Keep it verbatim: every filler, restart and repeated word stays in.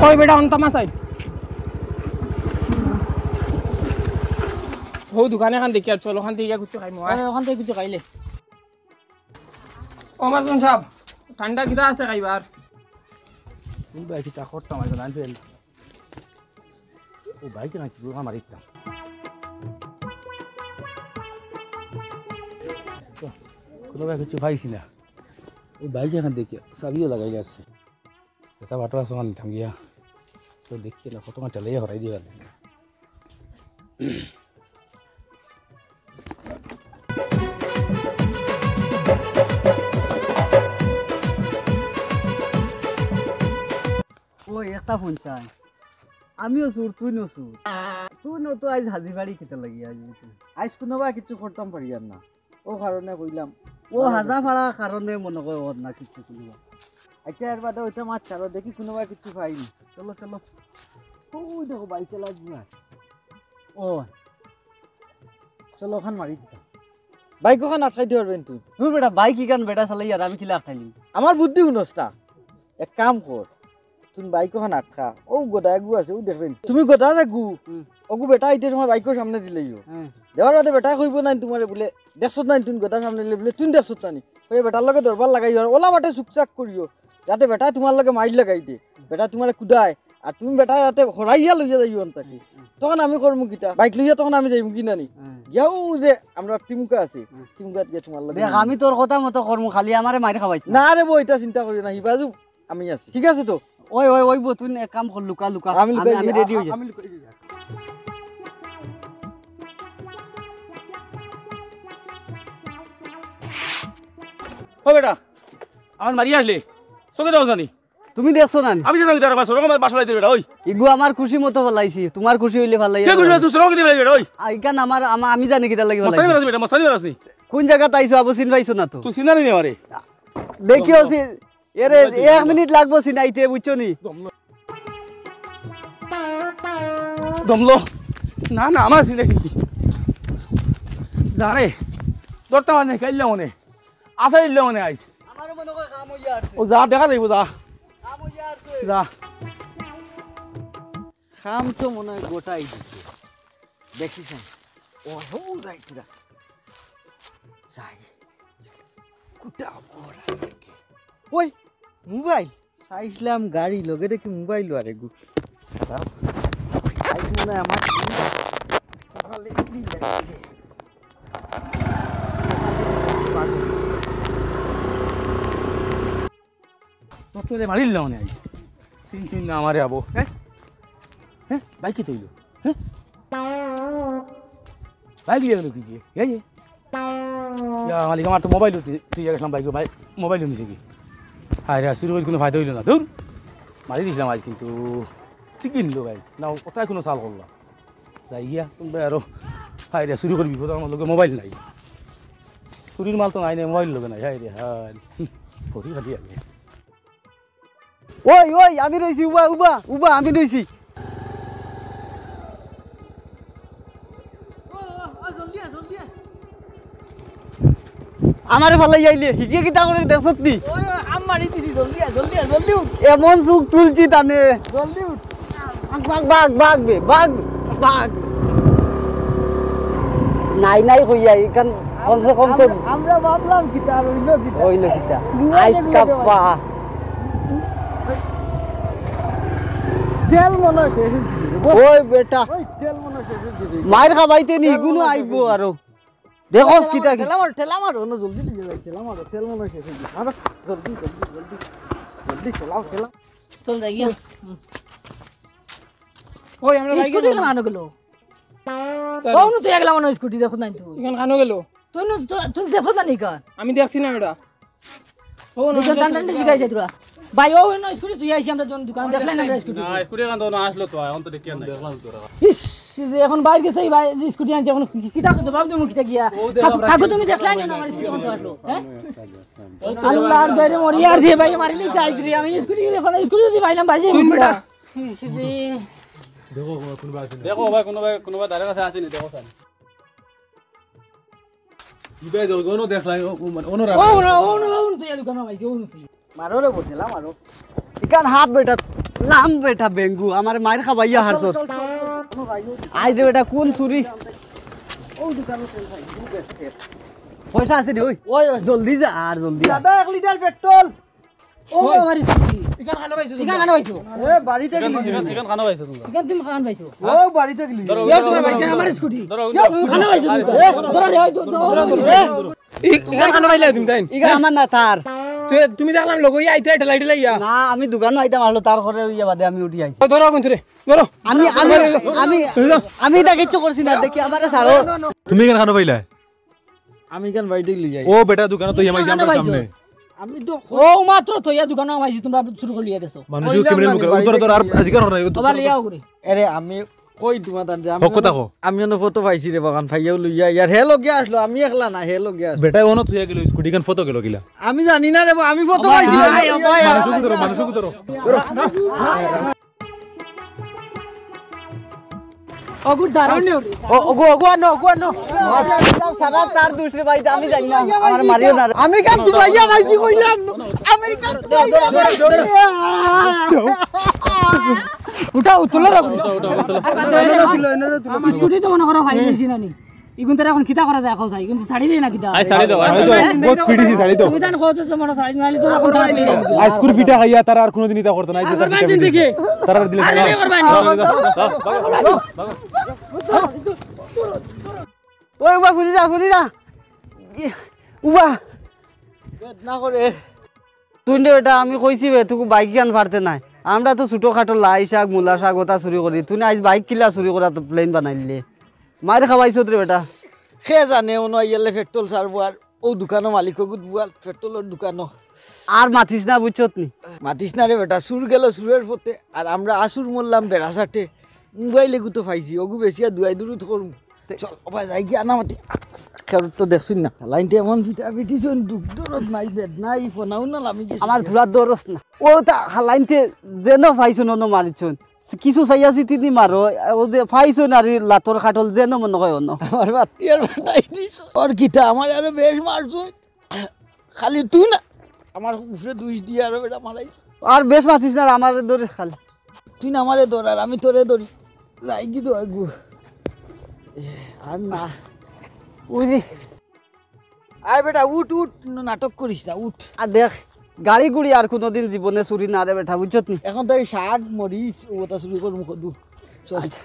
কই বেটা, অন্তা মাছ আই। ও দোকান এখান দেখি আর চলো, ওখান থেকে গিয়া কিছু খাইমু, আয়। ওখান থেকে কিছু খাইলে। ও মাজন সাব, ঠান্ডা কিতা আছে খাইবার? এই ভাই কিতা করতাম, আমি জানি ফেল। ও ভাই কিনা কি করে মারি দিতাম। তো, কোনো ভাই কিছু পাইছি না। ওই ভাই এখান দেখি চাবিও লাগাই আছে। এটা বাটো আছে, ওখান নিতাম গিয়া। তো দেখি না, কত ঘন্টা লইয়া হরাই দিবা। ওই একটা ফোন চাই। আমিও চুর, তুই ন চুর। তুই ন তো আইজ হাজি বাড়ি কিতা লাগি আইজ তুই? আইজ কোনোবা কিছু করতাম পারিয়ার না। ও কারণে কইলাম। ও হাজা ফাড়া কারণে মনে কয় ওর না কিছু কোনোবা। আচ্ছা, এর বাদে ওইটা মাছ ছাড়ো, দেখি কোনোবা কিছু পাইনি। চলো, চলো। ওই দেখো, বাইক চালা দিবা। ও। চলো, ওখান মারি দিতাম। বাইক ওখান আটকাই দিতে পারবেন তুই? দূর বেটা, বাইক ইখান বেটা চালাই আর আমি কিলা আটকাইলিম? আমার বুদ্ধি হুনস না। এক কাম কর, তুই বাইক ওখান আটকা। ও গদা এগু আছে, ও দেখবেন। তুমি গদা যে গু, হুম। ওগু বেটা আইতে সময় বাইকর সামনে দিলেইও। হ্যাঁ। দেওয়ার বাদে বেটা কইব নাই তোমারে বলে, "দেখছত নাই তুমি গদা সামনে দিলে?" বলে, "তুই দেখছত না নি?" কই বেটার লগে দরবার লাগাই আর ওলা বাটে চুকচাক করিও, যাতে বেটা তোমার লগে মাইর লাগাই দে। বেটা তোমারে কুদায়, আর তুমি বেটা যাতে হরাইয়া লইয়া যাইও অন্তাকে। হুম, হুম। তখন আমি করমু কিতা? বাইক লইয়া তখন আমি যাইমু কি না নি? হুম। গিয়াও যে আমরা টিমুকা আছে, হুম। টিমুকাত গিয়া তোমার লগে দেখ, মিলিমু। আমি তোর কথা মতো করমু, খালি আমারে মাইর খাওয়াইস না। না রে বউ, এটা চিন্তা করিও না, হিবাজু আমি আছি, ঠিক আছে তো? ওই, ওই, ওই বউ, তুই এক কাম কর, লুকা, লুকা। আমি লুকাই আমি, আমি যাই, রেডি আ-, হয়ে যাই। আমি লুকাই যাই। ও বেটা, আমার মারিয়া আসলে, চোখে দাও জানি। তুমি দেখছো না নি? আমি জানি তারা বাসো, রকম বাসা লাইতে বেটা, ওই। ইগু আমার খুশি মতো ফালাইছি, তোমার খুশি হইলে ফালাই কে আর খুশি? তুই রকম দিবে বেটা, ওই। আ, ইখান আমার, আমা-, আমি জানি কিতা লাগি মস্তানি ফালাইছি। মারাস বেটা, মস্তানি মারাস নি। কোন জায়গাত আইছো আবু, চিন পাইছো না তো? তুই চিনা নি আমারে? দেখিও দমলো। সি-, এরে দমলো তুই, এক দমলো। মিনিট লাগবো চিনাইতে, বুঝছো নি? দমলো। দমলো। না, না, আমার চিনাই নি। যা রে, ধরতে পারে না, খাইলে মনে। আশা দিলে মনে আইস। আমারও মনে হয় কাম হইয়া আছে। ও যা, দেখা যাইব, যা। কাম হইয়া আছে। যা। কাম তো মনে হয় গোটাই দিছে। দেখি চাই। ও, হো, যাই কিরা। যাই। কুটা করা লাগে। ওই, মোবাইল। চাইছিলাম গাড়ি, লগে দেখি মোবাইল আর এগু। খারাপ। আইজ মনে হয় আমার দিন। কপালে দিন লাগছে। তোর তো মারিল না মনে হয়। চিন চিন না আমারে আবো। হ্যাঁ? হ্যাঁ? বাইক কি তৈল? হ্যাঁ? বাইক লিয়ে গেল কি দিয়ে? এই যে। ইয়া, মালিক, আমার তো মোবাইল তুই, তুই গেছিলাম বাইক, ভাই, মোবাইল নিছে কি? হায় রে, চুরি করে কোনো ফায়দা হইল না। ধুর, মারি দিছিলাম আজ কিন্তু। ঠিক কিনলো বাইক। না, কোথায় কোনো চাল করলাম? যাই গিয়া, কোন ভাই আরো, হায় রে, চুরি করে বিপদ, আমার লগে মোবাইল নাই। চুরির মাল তো নাই, নাই, মোবাইল লগে নাই, হায় রে, হায়। হুম, করি খালি আমি। ওই, ওই, আমি রইছি, উবা, উবা, উবা, আমি রইছি। আমারে ফালাই আইলে, হিগে কিতা করে দেখছত নি? ওই, ওই, আম মারি দিছি, জলদি আয়, জলদি আয়, জলদি উঠ। এমন চুক তুলছি তানে। জলদি উঠ। বাঘ, বাঘ, বাঘ, বাঘ বে, বাঘ, বাঘ। নাই, নাই কইয়া, ইখান কমসে কম তো আমরা, আমরা ভাবলাম কিতা, আর হইল কিতা? হইল কিতা? আইস কাপ্পা। তেল মনে হয় শেষ হয়ে গেছে। ওই বেটা। ওই তেল মনে হয় শেষ হয়ে গেছে। মাইর খাবাইতে নি, তেল মনে হয় শেষ হয়ে গেছে। আরো। দেখোস কিতা কি? ঠেলা মার, ঠেলা মার, ওনো জলদি দিয়ে যাই, ঠেলা মারো, তেল মনে হয় শেষ হয়ে গেছে। মারো, জলদি, জলদি, জলদি, জলদি ঠেলাও, ঠেলা। চল যাই গিয়া। ওই, আমরা বাইকে স্কুটি বসি। কেন আনো গেল? চল। ও, নু তুই একলা মনে হয় স্কুটি দেখো নাই তুই। এখান কানো গেল? তুই নু, তুই, তুই দেখো না নি কার? আমি দেখছি না এটা। ও, না, দুজন দেখছি টান টান না। জিগাইছে তোরা। ভাই, ও, না, স্কুটি তুই আইছি আমরা দোকান দেখলাই না আমরা স্কুটি। না, স্কুটি এখন তো না আসলো তো, এখন তো দেখি আর নাই। ইস, যে এখন বাইরে গেছে, এই ভাই, যে স্কুটি আনছে, এখন কি, কিতা জবাব দেবো কিতা গিয়া? ও, দেখো, কাকু, আমরা কাকু, কি তুমি দেখলাই না আমার স্কুটি এখন তো আসলো, হ্যাঁ? আল্লাহর দয়ায় মরি আর দিয়ে ভাই, মারিলেই তো আইস রে, আমি স্কুটি দিয়ে এখন স্কুটি যদি পাইলাম, ভাই, তিন মিনিট। ইস রে। দেখো, কোনো, কোনো ভাই আছে নি? দেখো ভাই, কোনো ভাই, কোনো ভাই ধারে কাছে আছে নি, দেখো স্যার। ইবাই দলগনো দেখলাই, ও, ও, মানে, অন্য ও, রাখো। ও, ও, ও, ও, তুই এলু কেন ভাই? ও, তুই। মারো রে, বসেলা, মারো। ইকান হাত বেটা। লাম বেটা বেঙ্গু, আমার মাইর খাবাইয়া হারছস। আই দে বেটা, কোন চুরি? পয়সা আছে নি? ওই, ওই, ওই। জলদি যা, আর জলদি যা। দাদা, এক লিটার পেট্রোল। ও, ওই। আমার স্কুটি। ইখান কানো পাইছো তুমি? ইখান কানো পাইছো? এ, বাড়িতে গেলি। ইখান, ইখান কানো পাইছো তুমি? ইখান তুমি কানো পাইছো? ও, বাড়িতে গেলি। ধরো, ইয়া, ধরো, তোমার ধরো, বাড়িতে ধরো। আমার স্কুটি। ধরো, ইয়া, ধরো। তুমি কানো পাইছো তুমি? এ, ধরো রে, ওই, ধরো, ধরো, ধরো, ধরো। এ, ইখান কানো পাইলে তুমি তাইন? ইখান আমার না, তার। তুমি, তুমি দেখলাম লোক, ওই আইতে আইতে লাইটে লাইয়া। না, আমি দোকানো আইতাম, আসলো তার ঘরে ওই বাদে আমি উঠি আইছি। ও, ধরো, কোন ধরে? ধরো। আমি, আমি, আমি, ধরো। আমি ইতা কিচ্ছু করছি না, দেখি আমারে ছাড়ো। তুমি ইখান কানো পাইলা? আমি ইখান বাড়িতে গেলি যাই। ও বেটা, দোকানো তো ইয়া মাইছি কানো আমরার পাইছো? সামনে। আমি তো ও মাত্র তো ইয়া দোকানো মাইছি, তোমরা শুরু করিয়া গেছো। মানুষ কইলাম কেমনে না, মুখে বাড়িতে উত্তর ধর, আর গেলি যাই। আজিকার হর নাই, উত্তর আবার ধর। লিয়াও করে। আরে আমি কই তোমার তানরে, আমি হক কথা অনো, কও। আমি অনো ফটো পাইছি রে বাগান, পাইয়াও লইয়া ইয়ার হে লগে আসলো, আমি একলা না, হে লগে আসলো। বেটা, অনো থুইয়া গেল, স্কুটি কান ফটো গেল কিলা? আমি জানি না রে বা, আমি ফটো পাইছি না। ভাই, ভাই, ভাই। মানুষ ধরো, মানুষ ধরো। অগুর দাঁড়াও নে ওরে। ও, ওগো, ওগো আনো, ওগো আনো। সারা তার দুষ রে ভাই, আমি জানি না। আমার মারিও না রে। আমি কান তুলাইয়া পাইছি কইলাম। আমি কান তুলাইয়া পাইছি। উঠাও, তুলে রাখো। স্কুটি তো মনে করো ভাই, বেশি না নি। ইগুন তারা এখন কিতা করা যায়, কও চাই, ইগুন ছাড়ি দেয় না কিতা? আই, ছাড়ি দাও, আই, ছাড়ি দাও। বহুত ফিটিছি, ছাড়ি দাও। তুমি জান কত তো মনে ছাড়ি, নাহলে তো এখন তারা পেয়ে যাবে। আইসকুর ফিটা খাইয়া তারা আর কোনোদিন ইতা করতে না, এই যে আগর তারা বাদ দিন দেখি। তারা দিলে আরে, ছাড়ি দাও। আগর বাদ। ওই উবা, ফুলি যা, ফুলি যা। ই, উবা। বেদনা করে। তুই রে বেটা, আমি কইছি বে, তুই বাইক খান পারতে নাই। আমরা তো ছোটখাটো লাই শাক, মূলা শাক ওটা চুরি করি। তুই আইজ বাইক কিলা চুরি করা তো প্ল্যান বানাইলে। মাইর খাওয়াইছত রে বেটা। খে জানে, অনো আইয়ালে পেট্রোল ছাড়বো আর ও দোকানো মালিক গুত বুয়াল, পেট্রোলর দোকানো। আর মাতিস না, বুঝছত নি? মাতিস না রে বেটা, চুর গেল চুরের পথে, আর আমরা আসুর মরলাম বেড়া সাটে। মোবাইল এগু তো পাইছি, ওগু বেশি আর দুয়াই দুরুত করুম। তে- চল, ওবা যাই গিয়া না মাতি। কেউ তো দেখছুন না। লাইনটা এমন ফিটা ফিটিছুন, দুখ দরদ নাই, বেদ নাই, ফোনাও না লামি গেছে। আমার থুড়া দরস না। ও তা লাইনতে যেন পাইছুন, অনো মারিছুন। কিছু চাইয়া চিতি দি মারো, ও যে পাইছো নারী লাতর খাটল যেন মনে হয় অন্য। আমার বাত্তি আর বাটাই দিছ। আর কিতা, আমার আরো বেশ মারছো। খালি তুই না, আমার উপরে দুষ দিয়ে আরো বেটা মারাইছ। আর বেশ মাতিস না, আমার ধরে খালি। তুই না আমারে ধর, আর আমি তোরে ধরি। যাই কি দো আগু। আর না। ওই রে। আয় বেটা, উঠ, উঠ, ন-, নাটক করিস না, উঠ। আর দেখ, গাড়ি গুড়ি আর কোনোদিন জীবনে চুরি না রে বেটা, বুঝছত নি? এখন তো এই শাক, মরিচ, ওটা চুরি করবো কদু। চল। আচ্ছা।